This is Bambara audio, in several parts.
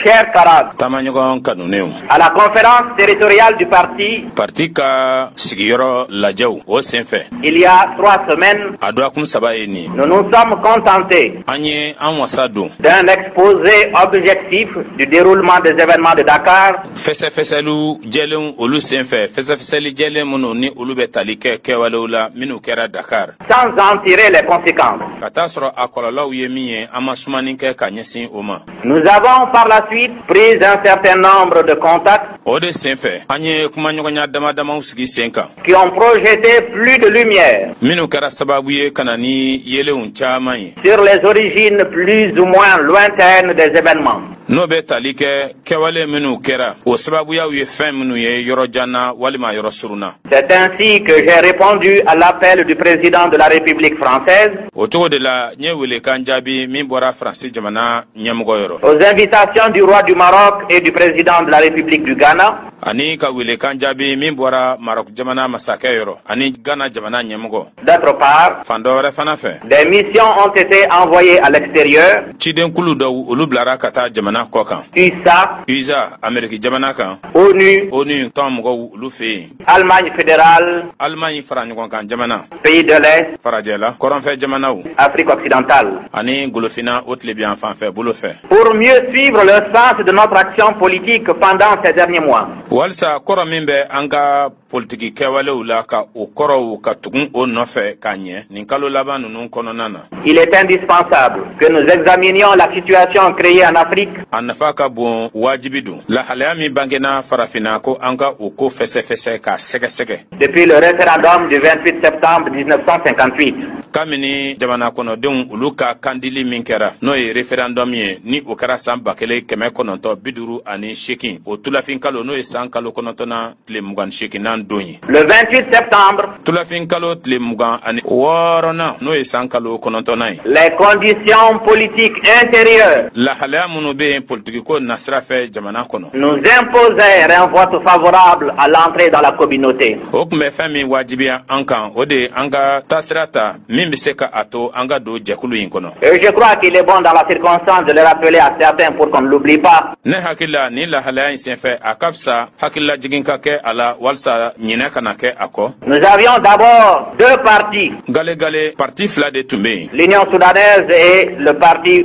Chers camarades, Taamaɲɔgɔn kanunenw, à la conférence territoriale du parti, parti ka sigiyɔrɔ lajɛw o senfɛ, il y a 3 semaines, a dɔgɔkun 3 ye nin ye, nous nous sommes contentés an ye an wasa don d'un exposé objectif du déroulement des événements de Dakar fɛsɛfɛsɛliw jɛlenw olu senfɛ, fɛsɛfɛsɛli jɛlen minnu ni olu bɛ tali kɛ kɛwalew la minnu kɛra Dakar, sans en tirer les conséquences. ka taa sɔrɔ a kɔlɔlɔw ye min ye, an ma sumani kɛ ka ɲɛsin o ma. Nous avons par la suite pris un certain nombre de contacts O de senfɛ, an ye kumaɲɔgɔnya dama damaw sigi sen kan qui ont projeté plus de lumière minnu kɛra sababu ye ka na ni yelenw caaman ye sur les origines plus ou moins lointaines des événements. n'o bɛ tali kɛ kɛwale minnu kɛra, o sababuyaw ye fɛn minnu ye yɔrɔ jan na walima yɔrɔ surun na. C'est ainsi que j'ai répondu à l'appel du président de la République française, O cogo de la, n ye welekan jaabi min bɔra Faransi jamana ɲɛmɔgɔ yɔrɔ, aux invitations du roi du Maroc et du président de la République du Ghana, ani ka welekan jaabi min bɔra Marɔk jamana masakɛ yɔrɔ ani Gana jamana ɲɛmɔgɔ. D'autre part, Fan dɔ wɛrɛ fana fɛ, des missions ont été envoyées à l'extérieur, cidenkulu dɔw, olu bilara ka taa jamana kɔ kan, USA, USA, Ameriki jamana kan, ONU, ONU tɔn mɔgɔw olu fɛ yen, Allemagne fédérale, Alimaɲi fara ɲɔgɔn kan jamana, pays de l'Est, farajɛla kɔrɔnfɛ jamanaw, Afrique occidentale. ani golofina o tilebiyan fanfɛ bolo fɛ. Pour mieux suivre le sens de notre action politique pendant ces derniers mois, Walisa kɔrɔ min bɛ an ka politiki kɛwalew la, ka o kɔrɔw ka tugun o nɔfɛ ka ɲɛ nin kalo laban ninnu kɔnɔna na, il est indispensable que nous examinions la situation créée en Afrique a nafa ka bon, wajibi don, lahalaya min bangena Farafinna, ko an ka o ko fɛsɛfɛsɛ k'a sɛgɛsɛgɛ depuis le référendum du 28 septembre 1958. Kabini jamana kɔnɔdenw olu ka kandili min kɛra, n'o ye référendum ye, ni o kɛra san 1958, o tulafin kalo, n'o ye san kalo 9nan tile 28nan don ye. Le 28 septembre, Tulafin kalo tile 26nan, n'o ye san kalo 9nan ye, les conditions politiques intérieures lahalaya minnu bɛ yen politikiko nasira fɛ jamana kɔnɔ, nous imposèrent un vote favorable à l'entrée dans la communauté. o tun bɛ fɛn min wajibiya an kan, o de ye an ka taasira ta min bɛ se ka a to an ka don jɛkulu in kɔnɔ. Et je crois qu'il est bon dans la circonstance de le rappeler à certains pour qu'on ne l'oublie pas. Ne hakili la, nin lahalaya in senfɛ, a ka fisa hakililajigin ka kɛ a la walisa ɲinɛ kana kɛ a kɔ. Nous avions d'abord deux partis, Galegale parti fila de tun bɛ yen, l'Union soudanaise et le parti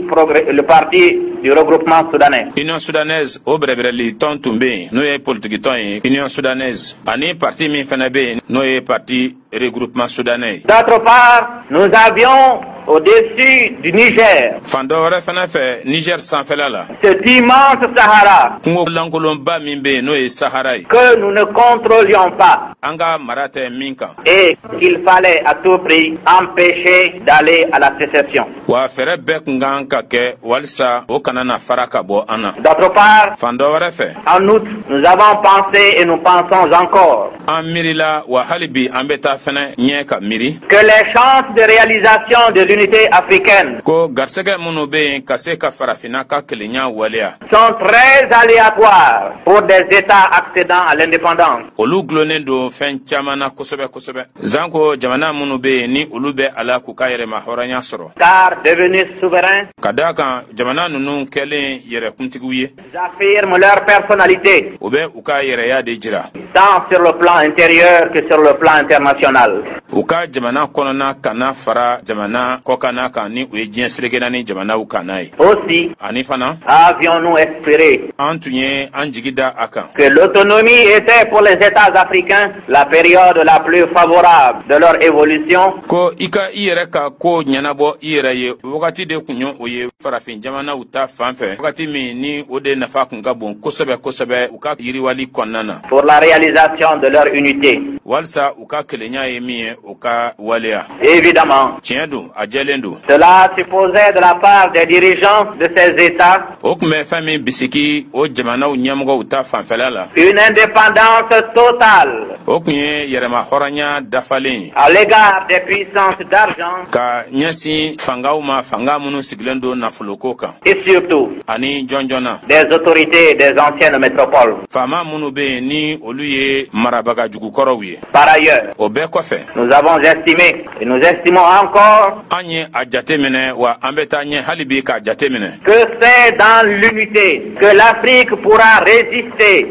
du regroupement soudanais. Union soudanaise, o bɛrɛbɛrɛli tɔn tun bɛ yen, n'o ye politiki tɔn ye, Union soudanaise, ani parti min fana bɛ yen, n'o ye parti regroupement soudanais ye. D'autre part, nous avions au-dessus du Niger, Fan dɔ wɛrɛ fana fɛ, Niger sanfɛla la, cet immense Sahara kungo lankolonba min bɛ yen, n'o ye Sahara ye, que nous ne contrôlions pas an ka mara tɛ min kan, et qu'il fallait à tout prix empêcher d'aller à la sécession. wa fɛɛrɛ bɛɛ kun kan ka kɛ walisa o kana na fara ka bɔ an na. D'autre part, Fan dɔ wɛrɛ fɛ, en outre, nous avons pensé et nous pensons encore an miirila, wa hali bi an bɛ taa fɛnɛ ɲɛ ka miiri que les chances de réalisation de l'unité africaine ko garisɛgɛ minnu bɛ yen ka se ka Farafinna ka kelenya waleya sont très aléatoires pour des États accédant à l'indépendance. olu gulonnen don fɛn caman na kosɛbɛ kosɛbɛ, zanko jamana minnu bɛ yen ni olu bɛ a la k'u ka yɛrɛma hɔrɔnya sɔrɔ. Car devenus souverains, Ka daa kan, jamana ninnu kɛlen yɛrɛkuntigiw ye, ils affirment leur personnalité, u bɛ u ka yɛrɛya de jira, tant sur le plan intérieur que sur le plan international. u ka jamana kɔnɔna kana fara jamana kɔkanna kan, ni u ye diɲɛ seleke naani jamanaw kana ye. Aussi, Ani fana, avions-nous espéré an tun ye an jigi da a kan que l'autonomie était pour les États africains la période la plus favorable de leur évolution ko i ka i yɛrɛ ka ko ɲɛnabɔ i yɛrɛ ye, wagati de kun ye o ye farafin jamanaw ta fan fɛ, wagati min ni o de nafa kun ka bon kosɛbɛ kosɛbɛ u ka yiriwali kɔnɔna na pour la réalisation de leur unité. walisa u ka kelenya ye min ye, o ka waleya. Évidemment, Tiɲɛ don, a jɛlen don, cela supposait de la part des dirigeants de ces États o tun bɛ fɛn min bisiki o jamanaw ɲɛmɔgɔw ta fanfɛla la, une indépendance totale o tun ye yɛrɛma hɔrɔnya dafalen ye à l'égard des puissances d'argent ka ɲɛsin fangaw ma, fanga minnu sigilen don nafoloko kan, et surtout ani jɔnjɔn na des autorités des anciennes métropoles. faama minnu bɛ yen ni olu ye marabaga jugukɔrɔw ye. Par ailleurs, o bɛɛ kɔfɛ, nous avons estimé et nous estimons encore an ye a jate minɛ, wa an bɛ taa ɲɛ hali bi k'a jate minɛ, que c'est dans l'unité que l'Afrique pourra résister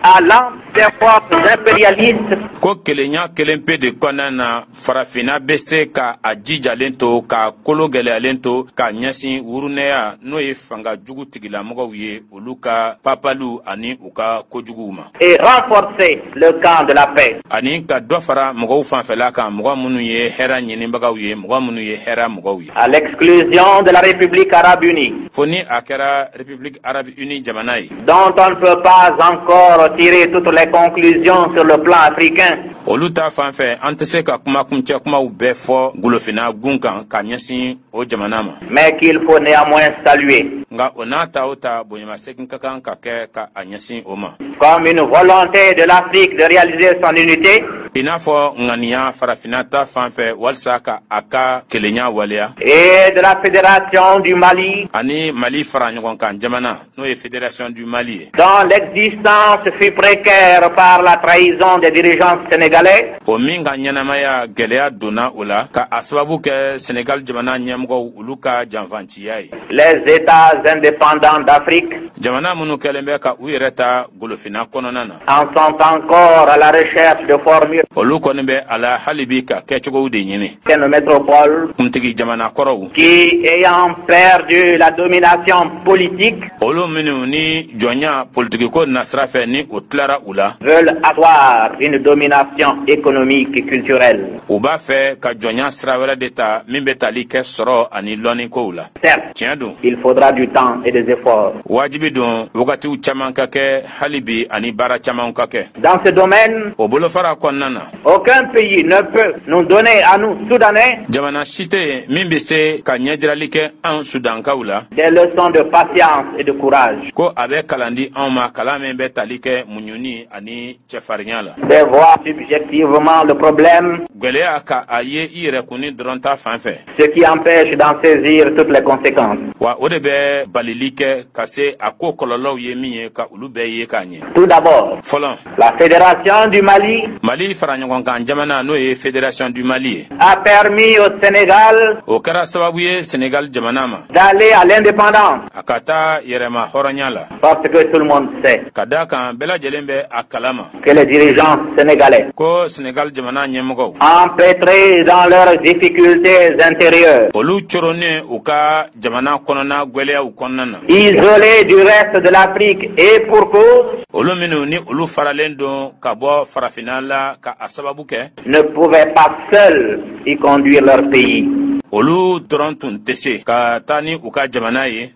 à l'envers des forces impérialistes. Ko kelenya kelen pe de kɔnɔna na, farafinna bɛ se ka a jijalen to, ka kolo gɛlɛyalen to, ka ɲɛsin wurunɛya, n'o ye fanga jugu tigilamɔgɔw ye, olu ka papaliw ani u ka kojuguw ma, et renforcer le camp de la paix. Ani ka dɔ fara mɔgɔw fanfɛla kan, mɔgɔ minnu ye hɛrɛ ɲinibagaw ye, mɔgɔ minnu ye hɛrɛ mɔgɔw ye. À l'exclusion de la République arabe unie, fo ni a kɛra République arabe unie jamana ye, dont on ne peut pas encore tirer toutes les conclusions sur le plan africain. Olu ta fan fɛ, an tɛ se ka kuma kuncɛ kumaw bɛɛ fɔ golofina gun kan ka ɲɛsin o jamana ma, mais qu'il faut néanmoins saluer nka o n'a ta o ta, bonyamasegin ka kan ka kɛ ka a ɲɛsin o ma comme une volonté de l'Afrique de réaliser son unité i n'a fɔ ŋaniya farafinna ta fan fɛ walisa ka a ka kelenya waleya, et de la Fédération du Mali, ani Mali fara ɲɔgɔn kan jamana, n'o ye Fédération du Mali ye, dont l'existence fut précaire par la trahison des dirigeants sénégalais, o min ka ɲɛnamaya gwɛlɛya donna o la ka a sababu kɛ Senegal jamana ɲɛmɔgɔw, olu ka janfanciya ye, les États indépendants d'Afrique jamana minnu kɛlen bɛ ka u yɛrɛ ta golofinna kɔnɔna na, en sont encore à la recherche de formules olu kɔni bɛ a la hali bi ka kɛcogow de ɲini. Nos métropoles kuntigi jamana kɔrɔw, qui, ayant perdu la domination politique, olu minnu ni jɔnya politikiko nasira fɛ, ni o tilara u la, veulent avoir une domination économique et culturelle. U b'a fɛ ka jɔnya sira wɛrɛ de ta min bɛ tali kɛ sɔrɔ ani lɔnnikow la. Certes, tiɲɛ don, il faudra du temps et des efforts. Wajibi don wagatiw caman ka kɛ hali bi ani baara camanw ka kɛ. Dans ce domaine, o bolofara kɔnɔna na, aucun pays ne peut nous donner à nous, Soudanais, jamana si tɛ yen min bɛ se ka ɲɛjirali kɛ an Sudankaw la des leçons de patience et de courage, ko a bɛ kalan di anw ma, kalan min bɛ tali kɛ muɲuni ani cɛfarinya la. De voir subjectivement le problème, gwɛlɛya ka a ye i yɛrɛ kunni dɔrɔn ta fan fɛ, ce qui empêche d'en saisir toutes les conséquences. Wa o de bɛ balili kɛ ka se a ko kɔlɔlɔw ye min ye, ka olu bɛɛ ye k'a ɲɛ. Tout d'abord, fɔlɔ, la Fédération du Mali Mali fara ɲɔgɔn kan jamana, n'o ye Fédération du Mali ye, a permis au Sénégal o kɛra sababu ye Sénégal jamana ma d'aller à l'indépendance, a ka taa yɛrɛma hɔrɔnya la, parce que tout le monde sait ka daa kan bɛɛ lajɛlen bɛ a kalama que les dirigeants sénégalais, ko Sénégal jamana ɲɛmɔgɔw, empêtrés dans leurs difficultés intérieures, olu coronnen u ka jamana kɔnɔna gwɛlɛyaw kɔnɔna na, isolés du reste de l'Afrique et pour cause, olu minnu ni olu faralen don ka bɔ farafinna la ka a sababu kɛ, ne pouvaient pas seuls y conduire leur pays. Olu dɔrɔn tun tɛ se ka taa ni u ka jamana ye.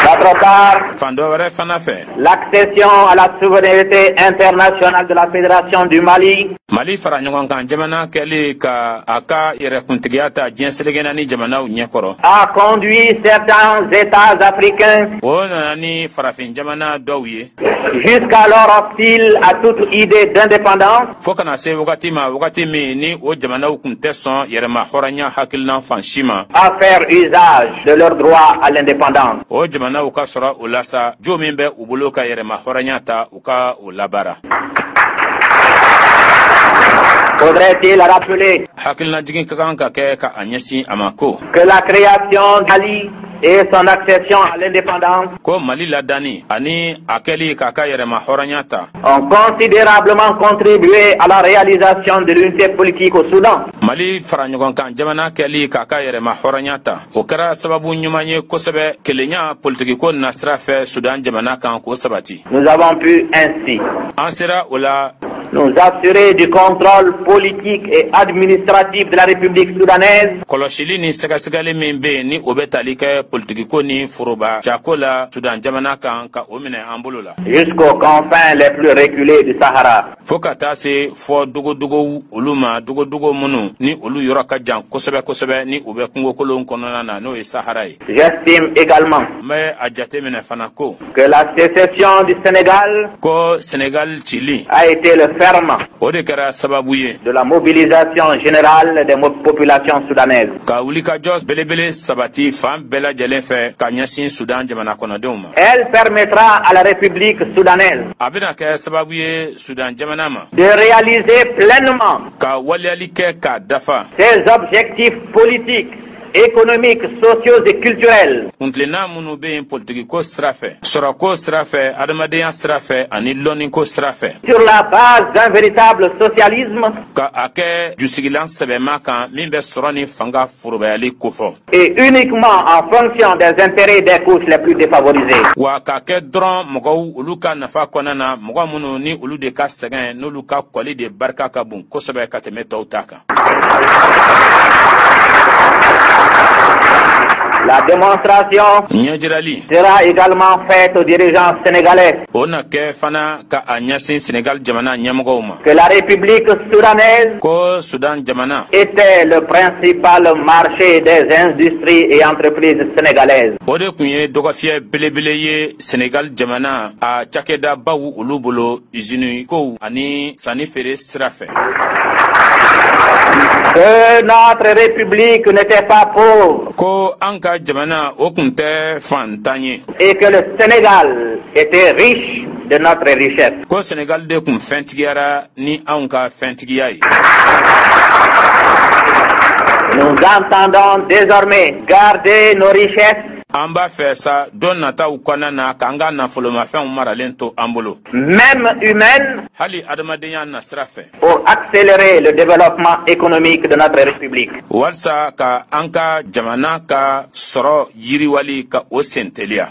D'autre part, fan dɔ wɛrɛ fana fɛ, l'accession à la souveraineté internationale de la Fédération du Mali Mali fara ɲɔgɔn kan jamana kɛlen ka a ka yɛrɛkuntigiya ta diɲɛ seleke naani jamanaw ɲɛkɔrɔ, a conduit certains États africains o nana ni farafin jamana dɔw ye jusqu'alors hostiles à toute idée d'indépendance fɔɔ kana se wagati ma, wagati min ni o jamanaw kun tɛ sɔn yɛrɛma hɔrɔnya hakilina fan si ma, à faire usage de leur droit à l'indépendance. O jamanaw ka sɔrɔ o la sa, jo min bɛ u bolo ka yɛrɛma hɔrɔnya ta, u ka o labaara. Faudrait-il rappeler hakilinajigin ka kan ka kɛ ka a ɲɛsin a ma ko que la création du Mali et son accession à l'indépendance ko Mali ladanni ani a kɛli k'a ka yɛrɛma hɔrɔnya ta ont considérablement contribué à la réalisation de l'unité politique au Soudan? Mali fara ɲɔgɔn kan jamana kɛli k'a ka yɛrɛma hɔrɔnya ta, o kɛra sababu ɲuman ye kosɛbɛ kelenya politikiko nasira fɛ Sudan jamana kan, k'o sabati. Nous avons pu ainsi an sera o la nous assurer du contrôle politique et administratif de la République soudanaise kɔlɔsili ni sɛgɛsɛgɛli min bɛ yen, ni o bɛ tali kɛ politikiko ni foroba jako la Sudan jamana kan, ka o minɛ an bolo la jusqu'aux confins les plus reculés du Sahara. Fo ka taa se fɔ dogodogow olu ma, dogodogo minnu ni olu yɔrɔ ka jan kosɛbɛ kosɛbɛ, ni u bɛ kungokolon kɔnɔna na, n'o ye Sahara ye. J'estime également n bɛ a jate minɛ fana ko que la sécession du Sénégal ko Senegal cili a été le ferme O de kɛra sababu ye de la mobilisation générale des populations soudanaises. ka wulikajɔ belebele sabati fan bɛɛ lajɛlen fɛ ka ɲɛsin Sudan jamana kɔnɔdenw ma. Elle permettra à la République soudanaise A bɛna kɛ sababu ye Sudan jamana ma de réaliser pleinement ka waleyali kɛ k'a dafa ses objectifs politiques, économiques, sociaux et culturels kuntilenna minnu bɛ yen politikiko sira fɛ, sɔrɔko sira fɛ, adamadenya sira fɛ ani lɔnniko sira fɛ, sur la base d'un véritable socialisme ka a kɛ jusigilan sɛbɛma kan min bɛ sɔrɔ ni fanga forobayali kofɔ, et uniquement en fonction des intérêts des couches les plus défavorisées. Wa k'a kɛ dɔrɔn mɔgɔw olu ka nafa kɔnɔna na, mɔgɔ minnu ni olu de ka sɛgɛn n'olu ka kɔli de barika ka bon kosɛbɛ ka tɛmɛ tɔw ta kan. La démonstration Ɲɛjirali sera également faite aux dirigeants sénégalais o na kɛ fana ka a ɲɛsin Senegal jamana ɲɛmɔgɔw ma que la République soudanaise ko Sudan jamana était le principal marché des industries et entreprises sénégalaises. O de tun ye dɔgɔfiyɛ belebele ye Senegal jamana a cakɛdabaw olu bolo, usine kow ani sanni feere sira fɛ. Que notre République n'était pas pauvre Ko an ka jamana o tun tɛ fantan ye et que le Sénégal était riche de notre richesse. ko Senegal de tun fɛntigiyara ni anw ka fɛntigiya ye. Nous entendons désormais garder nos richesses, An b'a fɛ sa don nataw kɔnɔna na k'an ka nafolomafɛnw maralen to an bolo, même humaines, hali adamadenya nasira fɛ, pour accélérer le développement économique de notre République. walasa ka an ka jamana ka sɔrɔ yiriwali ka o sen teliya.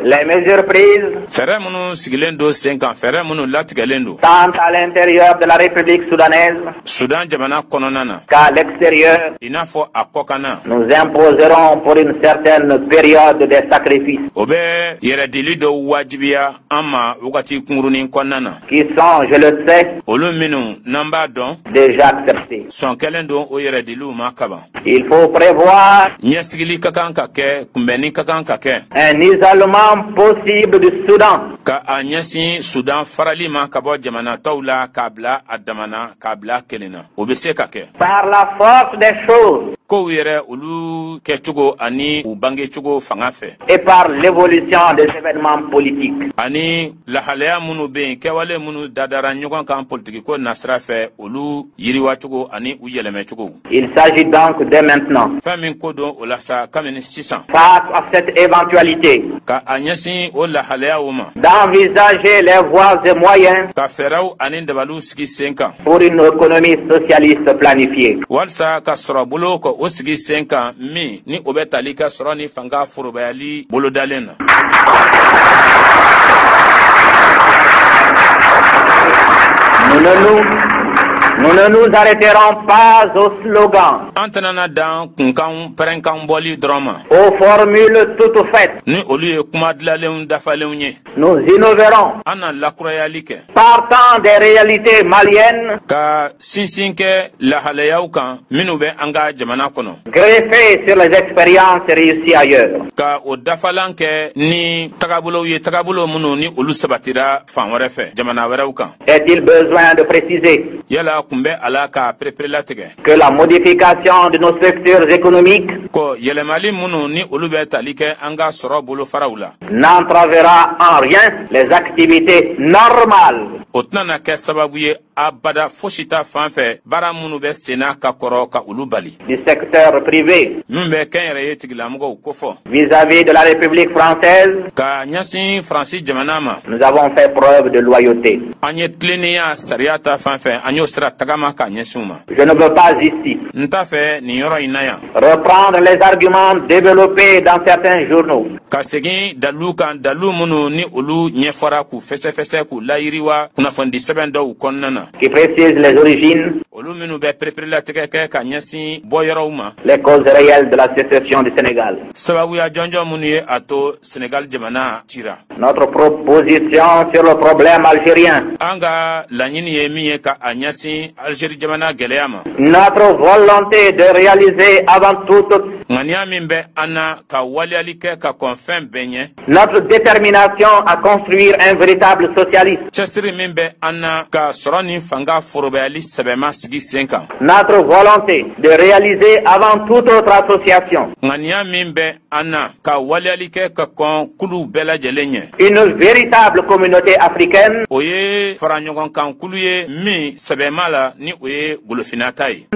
Les mesures prises, Fɛɛrɛ minnu sigilen don sen kan, fɛɛrɛ minnu latigɛlen don, tant à l'intérieur de la République soudanaise Sudan jamana kɔnɔna na qu'à l'extérieur, i n'a fɔ a kɔkanna, nous imposeront pour une certaine période des sacrifices o bɛ yɛrɛdili dɔw wajibiya an ma wagati kunkurunin kɔnɔna na, qui sont, je le sais, olu minnu n'an b'a dɔn déjà acceptés. sɔn kɛlen don o yɛrɛdiliw ma kaban. Il faut prévoir Ɲɛsigili ka kan ka kɛ, kunbɛnni ka kan ka kɛ un isolement possible du Soudan ka a ɲɛsin Sudan farali ma ka bɔ jamana tɔw la, k'a bila a damana, k'a bila kelen na, o bɛ se ka kɛ par la force des choses kow yɛrɛ olu kɛcogo ani u bangecogo fanga fɛ et par l'évolution des événements politiques. ani lahalaya minnu bɛ yen, kɛwale minnu dadara ɲɔgɔn kan politikiko nasira fɛ, olu yiriwacogo ani u yɛlɛmɛcogo. Il s'agit donc dès maintenant, Fɛn min ko don o la sa, kabini sisan, face à cette éventualité, ka a ɲɛsin o lahalayaw ma, d'envisager les voies et moyens ka fɛɛrɛw ani dabaliw sigi sen kan pour une économie socialiste planifiée. walisa ka sɔrɔ bolo ka o sigi sen kan min ni o bɛ tali ka sɔrɔ ni fanga forobayali bolodalen na. Nous ne nous arrêterons pas aux slogans, An tɛna dan kunkan pɛrɛnkan bɔli dɔrɔn ma, aux formules toutes faites. ni olu ye kuma dilalenw dafalenw ye. Nous innoverons, An na lakurayali kɛ, partant des réalités maliennes, ka sinsin kɛ lahalayaw kan minnu bɛ an ka jamana kɔnɔ, greffées sur les expériences réussies ailleurs. ka o dafalan kɛ ni tagabolow ye, tagabolo minnu ni olu sabatira fan wɛrɛ fɛ, jamana wɛrɛw kan. Est-il besoin de préciser Yala kun bɛ a la k'a pereperelatigɛ que la modification de nos structures économiques ko yɛlɛmali minnu ni olu bɛ tali kɛ an ka sɔrɔ bolofaraw la, n'entravera en rien les activités normales o tɛna na kɛ sababu ye abada fosi ta fan fɛ baara minnu bɛ senna ka kɔrɔ ka olu bali, du secteur privé? Min bɛ kɛnyɛrɛye tigilamɔgɔw kofɔ? Vis-à-vis de la République française, Ka ɲɛsin Faransi jamana ma, nous avons fait preuve de loyauté. an ye tilennenya sariya ta fan fɛ, an y'o sira tagama ka ɲɛsin u ma. Je ne veux pas ici N t'a fɛ nin yɔrɔ in na yan reprendre les arguments développés dans certains journaux ka segin dalu kan, dalu minnu ni olu ɲɛfɔra k'u fɛsɛfɛsɛ k'u layiriwa kunnafonidi sɛbɛn dɔw kɔnɔna na, qui précisent les origines, olu minnu bɛ pereperelatigɛ kɛ ka ɲɛsin bɔyɔrɔw ma, les causes réelles de la sécession du Sénégal. sababuya jɔnjɔn minnu ye a to Senegal jamana cira. Notre proposition sur le problème algérien, An ka laɲini ye min ye ka a ɲɛsin Algérie jamana gɛlɛya ma, notre volonté de réaliser avant toute Ŋaniya min bɛ an na ka waleyali kɛ ka kɔn fɛn bɛɛ ɲɛ. Notre détermination à construire un véritable socialisme. Cɛsiri min bɛ an na ka sɔrɔ ni fanga forobayali sɛbɛma sigi sen kan. Notre volonté de réaliser avant toute autre association. Ŋaniya min bɛ an na ka waleyali kɛ ka kɔn kulu bɛɛ lajɛlen ɲɛ. Une véritable communauté africaine. O ye faraɲɔgɔnkan kulu ye min sɛbɛma la ni o ye golofinna ta ye.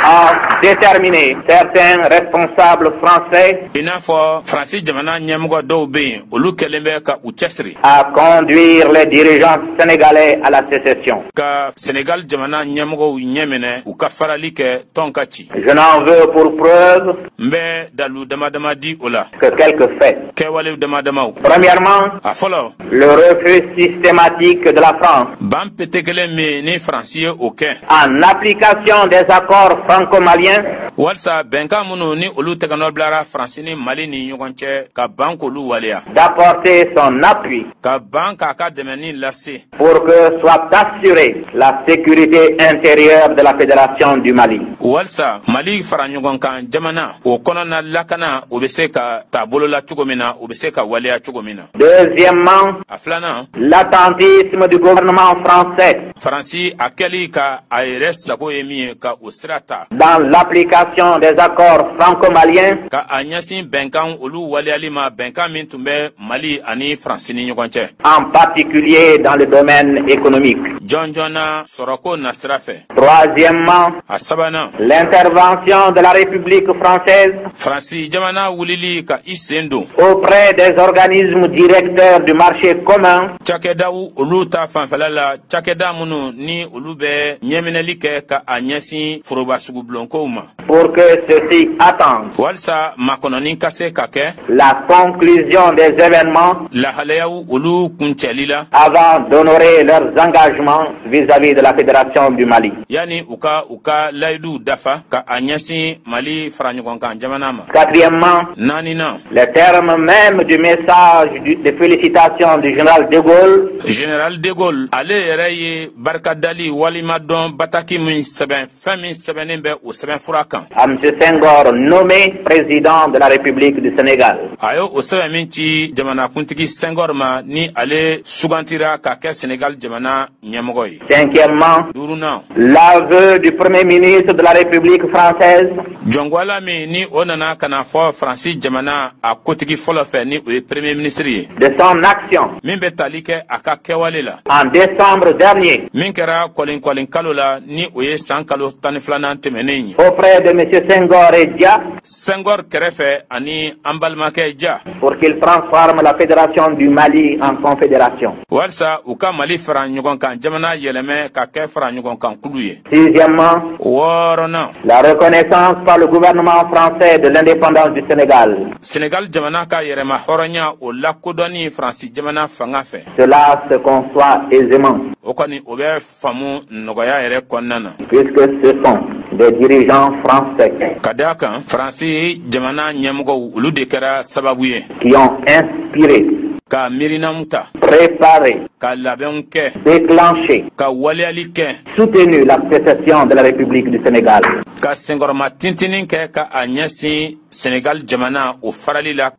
A déterminé certains responsables français. I n'a fɔ Faransi jamana ɲɛmɔgɔ dɔw bɛ yen, olu kɛlen bɛ ka u cɛsiri. À conduire les dirigeants sénégalais à la sécession. Ka Sénégal jamana ɲɛmɔgɔw ɲɛminɛ u ka farali kɛ tɔn ka ci. Je n'en veux pour preuve. N bɛ dalu dama dama di o la. Que quelques faits. Kɛwale dama damaw. Premièrement. A fɔlɔ. Le refus systématique de la France. Ban pete kelen min ni Faransi ye o kɛ. En application des accords franco-maliens. Walisa bɛnkan minnu ni olu tɛgɛnɔ bilara Faransi ni Mali ni ɲɔgɔn cɛ ka ban k'olu waleya. D'apporter son appui. Ka ban k'a ka dɛmɛni lase. Pour que soit assurée la sécurité intérieure de la Fédération du Mali. Walisa Mali fara ɲɔgɔn kan jamana o kɔnɔna lakana o bɛ se ka ta bolo la cogo min na, o bɛ se ka waleya cogo min na. Deuxièmement. A filanan. L'attentisme du gouvernement français. Faransi a kɛli ka a yɛrɛ sago ye min ye ka o sira ta. Dans l'application des accords franco-maliens. Ka a ɲɛsin bɛnkan olu waleyali ma, bɛnkan min tun bɛ Mali ani Faransi ni ɲɔgɔn cɛ. En particulier dans le domaine économique. Jɔn jɔnna sɔrɔko nasira fɛ. Troisièmement. A sabanan. L'intervention de la République française. Faransi jamana wulili ka i sen don. Auprès des organismes directeurs du marché commun. Cakɛdaw olu ta fanfɛla la, cakɛda minnu ni olu bɛ ɲɛminɛli kɛ ka a ɲɛsin foroba sugubulonkow ma. Pour que ceux-ci attendent. Walisa makɔnɔni ka se ka kɛ. La conclusion des événements. Lahalayaw olu kuncɛli la. Avant d'honorer leurs engagements vis-à-vis de la Fédération du Mali. Yani u ka layiduw dafa ka a ɲɛsin Mali faraɲɔgɔnkan jamana ma. Quatrièmement. Naaninan. Les termes même du message de félicitations du général de Gaulle. Général de Gaulle ale yɛrɛ ye barikadali walima dɔn bataki min sɛbɛn, fɛn min sɛbɛnnen bɛ o sɛbɛnfura kan. À M. Senghor, nommé président de la République du Sénégal. A ye o sɛbɛn min ci jamanakuntigi Senghor ma ni ale sugantira ka kɛ Sénégal jamana ɲɛmɔgɔ ye. Cinquièmement. Duurunan. L'aveu du premier ministre de la République française. Jɔngola min ni o nana ka na fɔ Faransi jamana a kotigi fɔlɔ fɛ ni o ye premier ministre ye. De son action. Min bɛ tali kɛ a ka kɛwale la. En décembre dernier. Min kɛra kɔlin kalo la ni o ye san kalo 12nan tɛmɛnen ye. Auprès de M. Senghor et Dia. Senghor kɛrɛfɛ ani an balimakɛ Dia. Pour qu'il transforme la Fédération du Mali en confédération. Walisa u ka Mali fara ɲɔgɔn kan jamana yɛlɛmɛ ka kɛ fara ɲɔgɔn kan kulu ye. Sixièmement. Wɔɔrɔnan. La reconnaissance par le gouvernement français de l'indépendance du Sénégal. Sénégal jamana ka yɛrɛma hɔrɔnya o lakodɔnni Faransi jamana fanga fɛ. Cela se conçoit aisément. O kɔni o bɛ faamu nɔgɔya yɛrɛ kɔnɔna na. Puisque ce sont des dirigeants français. Ka d'a kan Faransi jamana ɲɛmɔgɔw olu de kɛra sababu ye. Qui ont inspiré. Ka miirinaw ta. Préparé. Ka labɛnw kɛ. Déclenché. Ka waleyali kɛ. Soutenu la sécession de la République du Sénégal. Ka senkɔrɔma tintinin kɛ ka a ɲɛsin Sénégal jamana o farali la.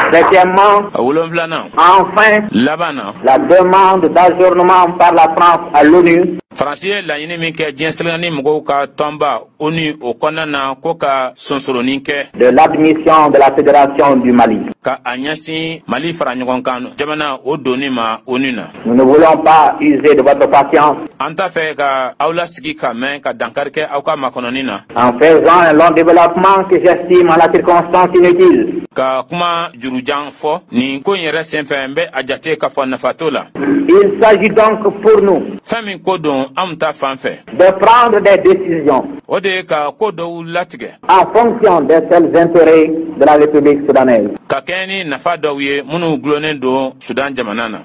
Septièmement, wolonfilanan. Enfin, laban na. La demande d'ajournement par la France à l'ONU. Faransi ye laɲini min kɛ diɲɛ selekani mɔgɔw ka tɔnba ONU o kɔnɔna na ko ka sonsoronin kɛ. De l'admission de la Fédération du Mali. Ka a ɲɛsin Mali fara ɲɔgɔn kan jamana o donni ma ONU na. Nous ne voulons pas user de votre patience. An t'a fɛ ka aw lasigi ka mɛn ka dankari kɛ aw ka makɔnɔni na. En faisant un long développement que j'estime en la circonstance inutile. Ka kuma jurujan fɔ nin ko in yɛrɛ senfɛ n bɛ a jate k'a fɔ nafa t'o la. Il s'agit donc pour nous. Fɛn min ko don anw ta fan fɛ. De prendre des décisions. O de ye ka ko dɔw latigɛ. En fonction des seuls intérêts de la République soudanaise. Ka kɛɲɛ ni nafa dɔw ye minnu gulonnen don Sudan jamana na.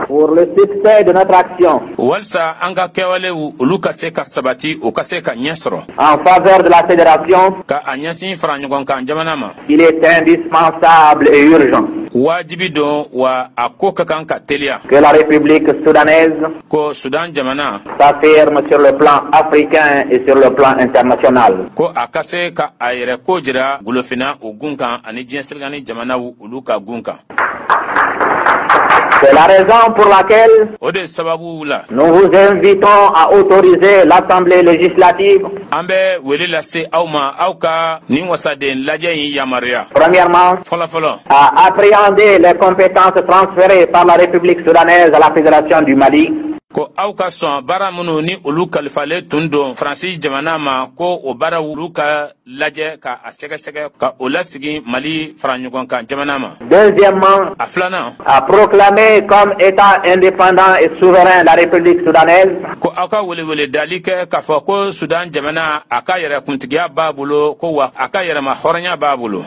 Pour le succès de notre action. Walisa an ka kɛwalew olu ka se ka sabati, o ka se ka ɲɛ sɔrɔ. En faveur de la fédération. Ka a ɲɛsin fara ɲɔgɔn kan jamana ma. Il est indispensable et urgent. Wajibi don wa a ko ka kan ka teliya. Que la République soudanaise. Ko Sudan jamana. S'affirme sur le plan africain et sur le plan international. Ko a ka se ka a yɛrɛ ko jira golofina o gun kan ani diɲɛ selekani jamanaw olu ka gun kan. C'est la raison pour laquelle o de sababu la nous vous invitons à autoriser l'Assemblée législative. An bɛ wele lase aw ma aw ka nin wasaden lajɛ in yamaruya. Premièrement, fɔlɔ fɔlɔ, à appréhender les compétences transférées par la République soudanaise à la Fédération du Mali. Ko aw ka sɔn baara minnu ni olu kalifalen tun don Faransi jamana ma, ko o baaraw olu ka lajɛ ka a sɛgɛsɛgɛ ka o lasigi Mali faraɲɔgɔnkan jamana ma. Deuxièmement, a filanan, à proclamer comme État indépendant et souverain la République soudanaise. Ko aw ka welewele dali kɛ k'a fɔ ko Sudan jamana a ka yɛrɛkuntigiya b'a bolo, ko wa a ka yɛrɛma hɔrɔnya b'a bolo.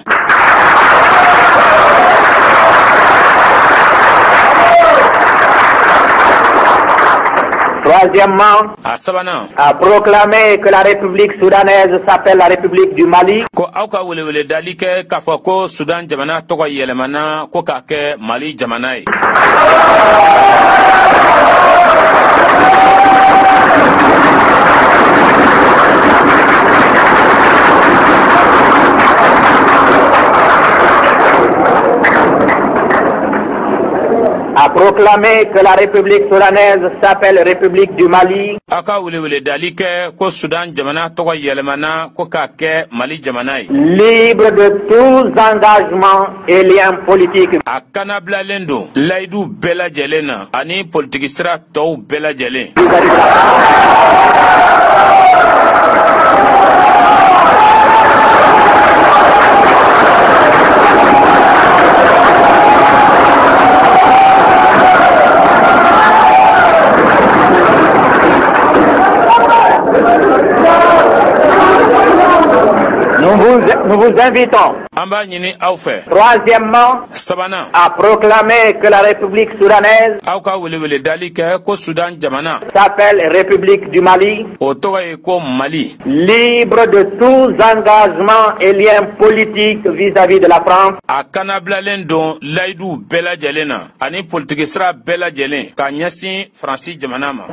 Troisièmement, a sabanan, à proclamer que la République soudanaise s'appelle la République du Mali. Ko aw ka welewele dali kɛ k'a fɔ ko Sudan jamana tɔgɔ yɛlɛmana ko k'a kɛ Mali jamana ye. À proclamer que la République soudanaise s'appelle République du Mali. A ka welewele dali kɛ ko Sudan jamana tɔgɔ yɛlɛmana ko k'a kɛ Mali jamana ye. Libre de tous engagements et liens politiques. A kanabilalen don layidu bɛɛ lajɛlen na ani politiki sira tɔw bɛɛ lajɛlen. Nous vous invitons. An b'a ɲini aw fɛ. Troisièmement, sabanan, à proclamer que la République soudanaise aw ka welewele dali kɛ ko Sudan jamana s'appelle République du Mali. O tɔgɔ ye ko Mali. Libre de tous engagements et liens politiques vis-à-vis de la France. A kanabilalen don layidu bɛɛ lajɛlen na ani politiki sira bɛɛ lajɛlen ka ɲɛsin Faransi jamana ma.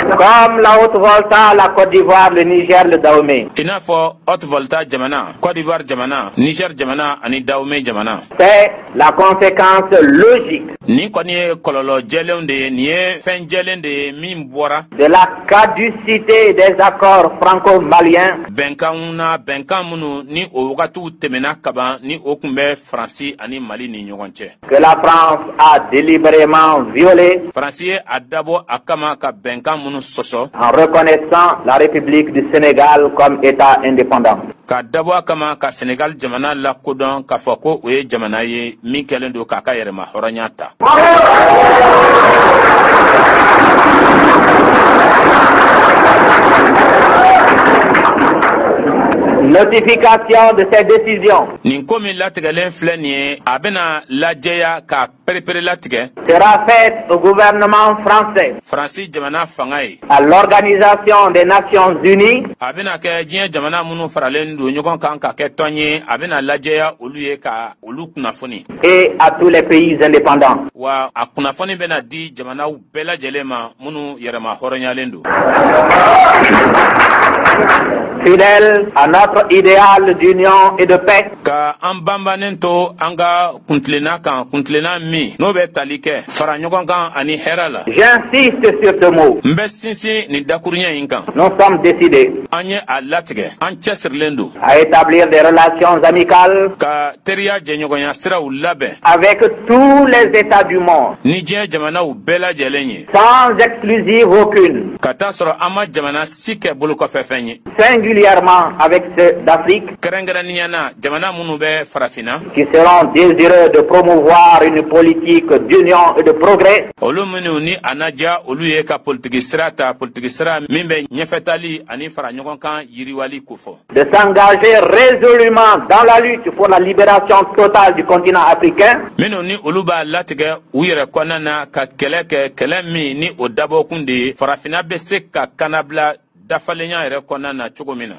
Comme la Haute-Volta, la Côte d'Ivoire, le Niger, le Dahomey. I n'a fɔ Haute-Volta jamana, Côte d'Ivoire jamana, Niger jamana ani Dahomey jamana. C'est la conséquence logique. Nin kɔni ye kɔlɔlɔ jɛlenw de ye, nin ye fɛn jɛlen de ye min bɔra. De la caducité des accords franco-maliens. Bɛnkanw na, bɛnkan minnu ni o wagatiw tɛmɛna kaban ni o tun bɛ Faransi ani Mali ni ɲɔgɔn cɛ. Que la France a délibérément violé. Faransi ye a dabɔ a kama ka bɛnkan minnu sɔsɔ. En reconnaissant la République du Sénégal comme État indépendant. Ka dabɔ a kama ka Sénégal jamana lakodɔn k'a fɔ ko o ye jamana ye min kɛlen don k'a ka yɛrɛma hɔrɔnya ta. Notification de ces décisions. Nin ko min latigɛlen filɛ nin ye, a bɛna lajɛya ka perepere latigɛ. Sera faite au gouvernement français. Faransi jamana fanga ye. À l'Organisation des Nations Unies. A bɛna kɛ diɲɛ jamana minnu faralen don ɲɔgɔn kan ka kɛ tɔn ye, a bɛna lajɛya olu ye ka olu kunnafoni. Et à tous les pays indépendants. Wa a kunnafoni bɛna di jamanaw bɛɛ lajɛlen ma minnu yɛrɛma hɔrɔnyalen don. Fidèle à notre idéal d'union et de paix. Ka an banbannen to an ka kuntilenna kan, kuntilenna min n'o bɛ tali kɛ fara ɲɔgɔn kan ani hɛrɛ la. J'insiste sur ce mot. N bɛ sinsin nin dakuruɲɛ in kan. Nous sommes décidés. An ye a latigɛ, an cɛsirilen don. À établir des relations amicales. Ka teriya jɛɲɔgɔnya siraw labɛn. Avec tous les États du monde. Ni diɲɛ jamanaw bɛɛ lajɛlen ye. Sans exclusive aucune. Ka taa sɔrɔ an ma jamana si kɛ bolokɔfɛ fɛn ye. Singulièrement avec ceux d'Afrique Kɛrɛnkɛrɛnnenya na, jamana minnu bɛ Farafinna, qui seront désireux de promouvoir une politique d'union et de progrès olu minnu ni a na diya olu ye ka politiki sira ta, politiki sira min bɛ ɲɛfɛtali ani fara ɲɔgɔn kan yiriwali kofɔ, de s'engager résolument dans la lutte pour la libération totale du continent africain, minnu ni olu b'a latigɛ u yɛrɛ kɔnɔna na ka kɛlɛ kɛ, kɛlɛ min ni o dabɔkun de ye Farafinna bɛ se ka kannabila dafalenya yɛrɛ kɔnɔna na cogo min na,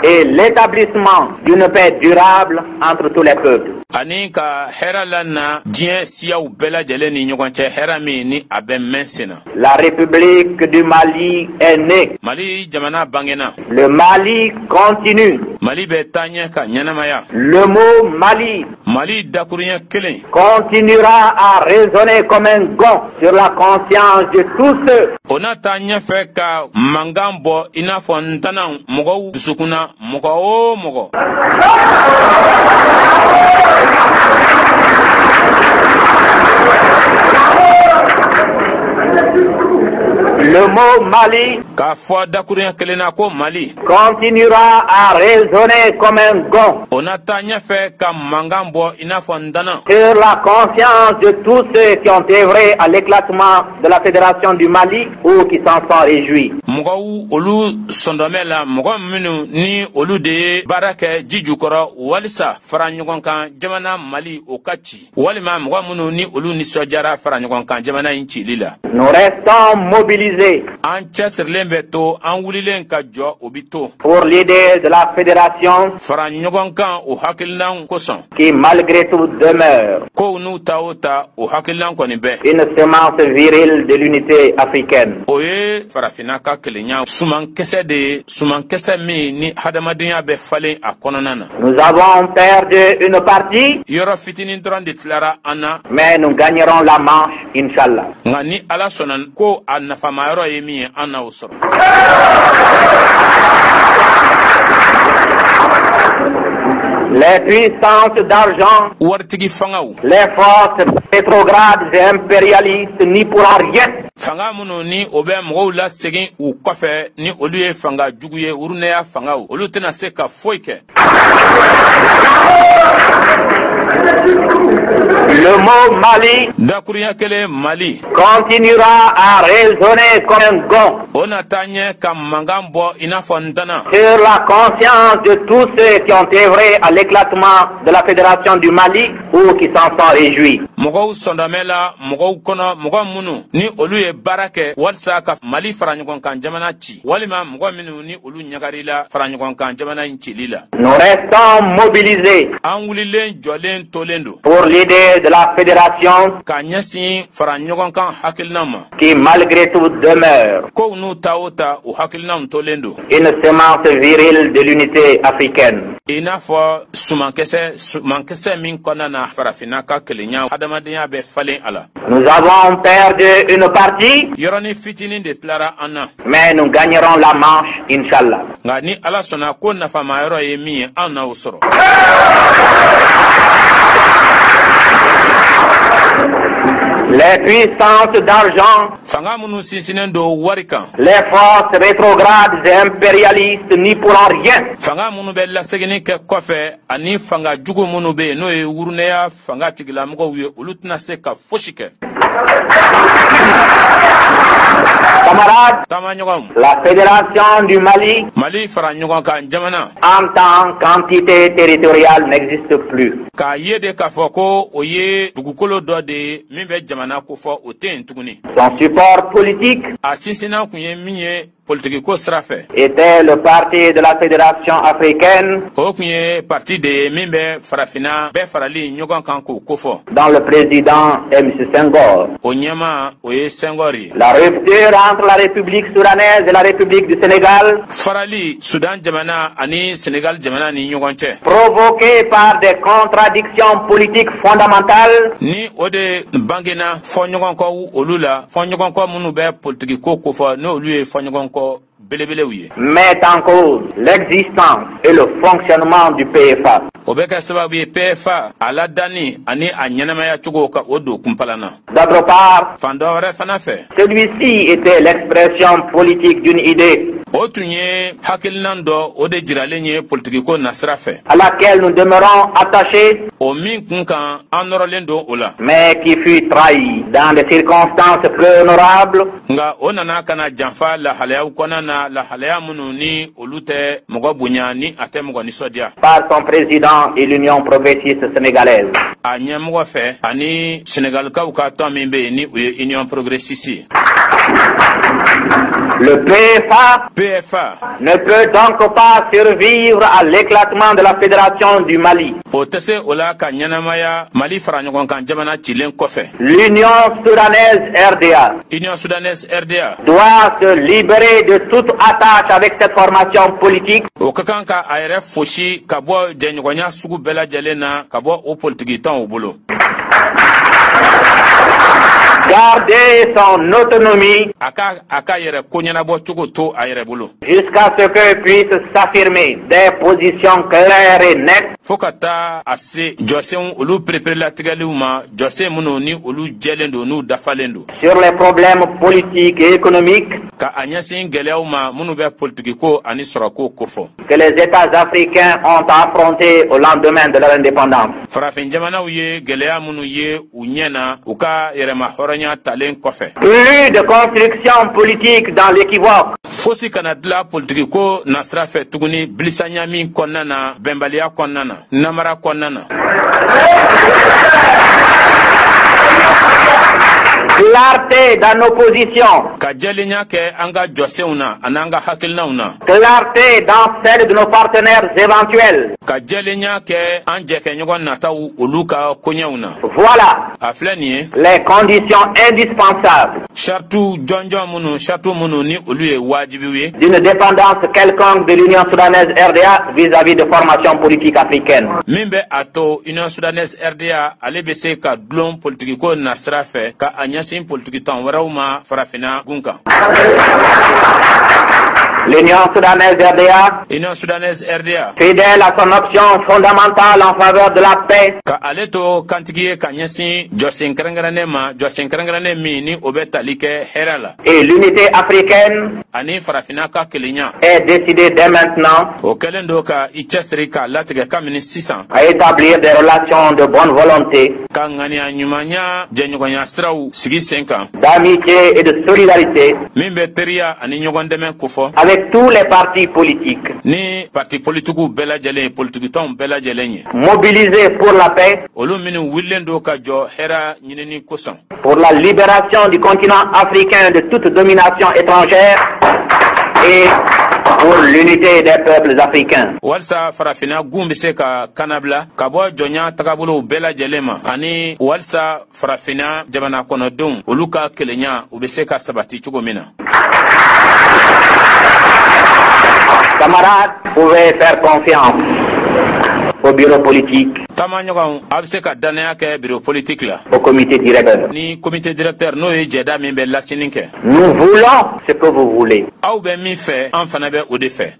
et l'établissement d'une paix durable entre tous les peuples. Ani ka hɛrɛ la na diɲɛ siyaw bɛɛ lajɛlen ni ɲɔgɔn cɛ, hɛrɛ min ni a bɛ mɛn sen na. La République du Mali est née. Mali jamana bangena. Le Mali continue. Mali bɛ taa ɲɛ ka ɲɛnamaya. Le mot Mali Mali dakuruɲɛ kelen continuera à résonner comme un gong sur la conscience de tous ceux o n'a taa ɲɛfɛ ka mankan bɔ i n'a fɔ ntanan mɔgɔw dusukun na, mɔgɔ o mɔgɔ Le mot Mali k'a fɔ dakuruɲɛ kelen na ko Mali continuera à résonner comme un gong o na taa ɲɛfɛ ka mankan bɔ i n'a fɔ ntanan sur la conscience de tous ceux qui ont œuvré à l'éclatement de la Fédération du Mali ou qui s'en sont réjouis. Mɔgɔw olu sɔndɔmɛ la, mɔgɔ minnu ni olu de ye baara kɛ ji jukɔrɔ walisa fara ɲɔgɔn kan jamana Mali o ka ci, walima mɔgɔ minnu ni olu nisɔndiyara fara ɲɔgɔn kan jamana in cili la. Nous restons mobilisés An cɛsirilen bɛ to, an wulilen ka jɔ o bi to pour l'idée de la fédération fara ɲɔgɔn kan o hakilinan kosɔn qui malgré tout demeure kow n'u ta o ta, o hakilinan kɔni bɛɛ une semence virile de l'unité africaine. O ye Farafinna ka kelenya sumankisɛ de ye, sumankisɛ min ni hadamadenya bɛ falen a kɔnɔna na. Nous avons perdu une partie, Yɔrɔ fitinin dɔrɔn de tilara an na, mais nous gagnerons la manche, Inch'Allah. nka ni Ala sɔnna ko a nafamayɔrɔ ye min ye, an na o sɔrɔ. Les puissances d'argent, Waritigi fangaw, les forces rétrogrades et impérialistes n'y pourra rien. fanga minnu ni o bɛ mɔgɔw lasegin u kɔfɛ, ni olu ye fanga jugu ye, urunɛya fangaw, olu tɛna se ka foyi kɛ. Le mot Mali Dakuruɲɛ kelen Mali continuera à résonner comme un gong o na taa ɲɛ ka mankan bɔ i n'a fɔ ntanan sur la conscience de tous ceux qui ont œuvré à l'éclatement de la Fédération du Mali ou qui s'en sont réjouis. mɔgɔw sɔndamɛ la, mɔgɔw kɔnɔ, mɔgɔ minnu ni olu ye baara kɛ walisa ka Mali fara ɲɔgɔn kan jamana ci, walima mɔgɔ minnu ni olu ɲagarila fara ɲɔgɔn kan jamana in cili la. Nous restons mobilisés An wulilen jɔlen tolen don pour l'idée de la fédération ka ɲɛsin fara ɲɔgɔn kan hakilina ma qui malgré tout demeure kow n'u ta o ta, o hakilinaw tolen don une semence virile de l'unité africaine. i n'a fɔ sumankisɛ, sumankisɛ min kɔnɔna na Farafinna ka kelenya hadamadenya bɛ falen a la. Nous avons perdu une partie, Yɔrɔnin fitinin de tilara an na, mais nous gagnerons la manche, Inch'Allah. nka ni Ala sɔnna ko nafamayɔrɔ ye min ye, an na o sɔrɔ. Les puissances d'argent, Fanga minnu sinsinnen don wari kan, les forces rétrogrades et impérialistes n'y pourront rien. fanga minnu bɛ laseginni kɛ kɔfɛ ani fanga jugu minnu bɛ yen, n'o ye wurunɛya fanga tigilamɔgɔw ye, olu tɛna se ka fosi kɛ. Camarades, Taamaɲɔgɔnw, la Fédération du Mali Mali fara ɲɔgɔn kan jamana en tant qu'entité territoriale n'existe plus. k'a ye de k'a fɔ ko o ye dugukolo dɔ de ye min bɛ jamana kofɔ, o tɛ yen tuguni. Son support politique A sinsinnan kun ye min ye politikiko sira fɛ, était le parti de la Fédération africaine o kun ye parti de ye min bɛ Farafinna bɛɛ farali ɲɔgɔn kan k'o kofɔ. dont le président est M. Senghor. O ɲɛma, o ye Senghor ye. La rupture entre la République soudanaise et la République du Sénégal, Farali Sudan jamana ani Senegal jamana ni ɲɔgɔn cɛ, provoquée par des contradictions politiques fondamentales, ni o de bangena fɔɲɔgɔnkɔ olu la, fɔɲɔgɔnkɔ minnu bɛ politikiko kofɔ, n'olu ye fɔɲɔgɔnkɔ belebelew ye. Met en cause l'existence et le fonctionnement du PFA. O bɛ kɛ sababu ye PFA a ladanni ani a ɲɛnamaya cogo ka o don kunpalan na. D'autre part, fan dɔ wɛrɛ fana fɛ, celui-ci était l'expression politique d'une idée o tun ye hakilinan dɔ o de jiralen ye politikiko nasira fɛ, à laquelle nous demeurons attachés, o min kun kan an nɔrɔlen don o la, mais qui fut trahie dans des circonstances peu honorables. Nka o nana ka na janfa lahalayaw kɔnɔna na, lahalaya minnu ni olu tɛ mɔgɔ bonya ni a tɛ mɔgɔ nisɔndiya, par son président et l'Union progressiste sénégalaise. A ɲɛmɔgɔ fɛ ani Senegalikaw ka tɔn min bɛ yen ni o ye Union progressiste ye. Le PFA PFA ne peut donc pas survivre à l'éclatement de la Fédération du Mali. O tɛ se o la ka ɲɛnamaya Mali fara ɲɔgɔn kan jamana cilen kɔfɛ. L'Union soudanaise RDA Union soudanaise RDA doit se libérer de toute attache avec cette formation politique o ka kan ka a yɛrɛ fosi ka bɔ jɛɲɔgɔnya sugu bɛɛ lajɛlen na, ka bɔ o politikitɔnw bolo. Garder son autonomie A ka yɛrɛ ko ɲɛnabɔ cogo to a yɛrɛ bolo, jusqu'à ce que puissent s'affirmer des positions claires et nettes fo ka taa a se jɔsenw olu pereperelatigɛliw ma, jɔsen minnu ni olu jɛlen don, n'u dafalen don, sur les problèmes politiques et économiques ka a ɲɛsin gɛlɛyaw ma minnu bɛ politikiko ani sɔrɔko kofɔ que les États africains ont affrontés au lendemain de leur indépendance. Farafin jamanaw ye gɛlɛya minnu ye u ɲɛ na u ka yɛrɛma hɔrɔnya talen kɔfɛ. Plus de construction politique dans l'équivoque. Fosi kana dilan politikiko nasira fɛ tuguni bilisanya kɔnɔna na, bɛnbaliya kɔnɔna na, namara kɔnɔna na. Clarté dans nos positions. Ka jɛlenya kɛ an ka jɔsenw na ani an ka hakilinaw na. Clarté dans celle de nos partenaires éventuels. Ka jɛlenya kɛ an jɛkɛɲɔgɔn nataw olu ka koɲɛw na. Voilà A filɛ nin ye les conditions indispensables sartu jɔnjɔn minnu, sartu minnu ni olu ye wajibiw ye d'une dépendance quelconque de l'Union soudanaise RDA vis-à-vis de formations politiques africaines. Min bɛ a to Union soudanaise RDA ale bɛ se ka dulon politikiko nasira fɛ ka a ɲɛsin politikitɔn wɛrɛw ma farafinna gun kan. L'Union soudanaise RDA, Union soudanaise RDA, fidèle à son option fondamentale en faveur de la paix, ka ale to kantigi ye ka ɲɛsin jɔsen kɛrɛnkɛrɛnnen ma, jɔsen kɛrɛnkɛrɛnnen min ni o bɛ tali kɛ hɛrɛ la et l'unité africaine, ani farafinna ka kelenya, est décidée dès maintenant o kɛlen don ka i cɛsiri k'a latigɛ kabini sisan à établir des relations de bonne volonté, ka ŋaniya ɲumanya jɛɲɔgɔnya siraw sigi sen kan, d'amitié et de solidarité min bɛ teriya ani ɲɔgɔn dɛmɛ kofɔ avec tous les partis politiques ni parti politikiw bɛɛ lajɛlen ye, politikitɔnw bɛɛ lajɛlen ye, mobilisés pour la paix, olu minnu wulilen don ka jɔ hɛrɛ ɲinini kosɔn, pour la libération du continent africain de toute domination étrangère et pour l'unité des peuples africains. Walisa farafinna gun bɛ se ka kannabila ka bɔ jɔnya tagabolow bɛɛ lajɛlen ma, ani walisa farafinna jamana kɔnɔdenw olu ka kelenya u bɛ se ka sabati cogo min na. Camarades, vous pouvez faire confiance au bureau politique, Taamaɲɔgɔnw, a bɛ se ka dannaya kɛ bureau politique la au comité directeur. ni comité directeur, n'o ye jɛda min bɛ lasini kɛ. Nous voulons ce que vous voulez. Aw bɛ min fɛ, an fana bɛ o de fɛ.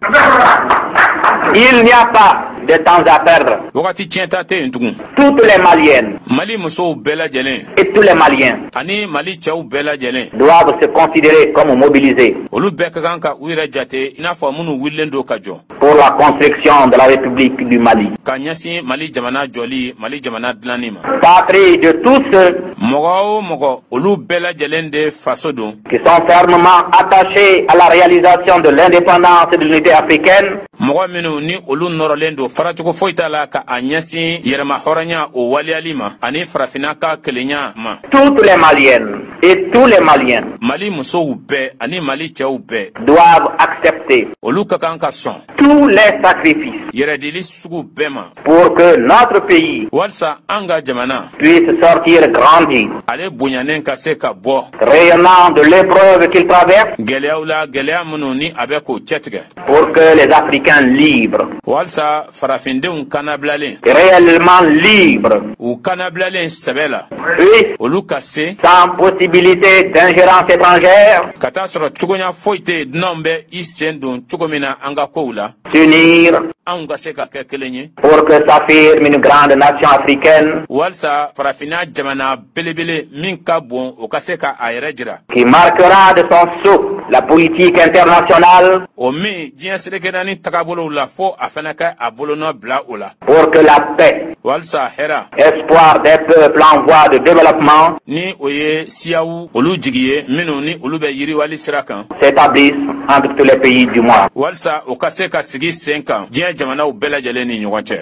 Il n'y a pas de temps à perdre. Wagati tiɲɛta tɛ yen tugun. Toutes les Maliennes Mali musow bɛɛ lajɛlen et tous les Maliens ani Mali cɛw bɛɛ lajɛlen doivent se considérer comme mobilisés olu bɛɛ ka kan ka u yɛrɛ jate i n'a fɔ minnu wulilen don ka jɔ pour la construction de la République du Mali. ka ɲɛsin Mali jamana jɔli, Mali jamana dilanni ma. Patrie de tous ceux Mɔgɔ o mɔgɔ, olu bɛɛ lajɛlen de faso don qui sont fermement attachés à la réalisation de l'indépendance et de l'unité africaine, mɔgɔ minnu ni olu nɔrɔlen don faracogo foyi t'a la ka a ɲɛsin yɛrɛma hɔrɔnya o waleyali ma ani farafinna ka kelenya ma, toutes les Maliennes et tous les Maliens Mali musow bɛɛ ani Mali cɛw bɛɛ doivent accepter olu ka kan ka sɔn tous les sacrifices yɛrɛdili sugu bɛɛ ma pour que notre pays walisa an ka jamana puisse sortir grandi, ale bonyanen ka se ka bɔ rayonnant de l'épreuve qu'il traverse, gɛlɛyaw la, gɛlɛya minnu ni a bɛ k'o cɛtigɛ, pour que les Africains libres walisa Farafindenw kanabilalen, réellement libres, u kanabilalen sɛbɛ la, puissent, olu ka se, sans possibilité d'ingérence étrangère, ka taa sɔrɔ cogoya foyi tɛ yen dunanw bɛ i sen don cogo min na an ka kow la, s'unir anw ka se ka kɛ kelen ye, pour que s'affirme une grande nation africaine walisa farafinna jamana belebele min ka bon, o ka se ka a yɛrɛ jira, qui marquera de son sceau la politique internationale, o min diɲɛ seleke naani tagabolow la, fo a fana ka a bolonɔ bila o la, pour que la paix, walisa hɛra, espoir des peuples en voie de développement, ni o ye siyaw olu jigi ye minnu ni olu bɛ yiriwali sira kan, s'établisse entre tous les pays du monde. walisa o ka se ka sigi sen kan diɲɛ jamanaw bɛɛ lajɛlen ni ɲɔgɔn cɛ.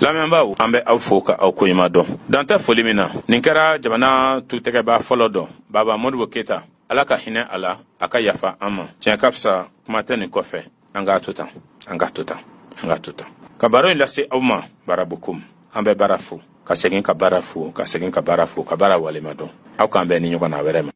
Lamɛnbaaw, an bɛ aw fo ka aw koɲuman dɔn, dan tɛ foli min na. Nin kɛra jamana tutɛgɛba fɔlɔ dɔ, Baba Modibo Keyita. Ala ka hinɛ a la, a ka yafa an ma. Tiɲɛ ka fisa, kuma tɛ nin kɔfɛ. An k'a to tan, an k'a to tan, an k'a to tan. Ka baro in lase aw ma, Barabukum. An bɛ baara fo, ka segin ka baara fo, ka segin ka baara fo, ka baara walima dɔn. Aw k'an bɛn ni ɲɔgɔn na wɛrɛ ma.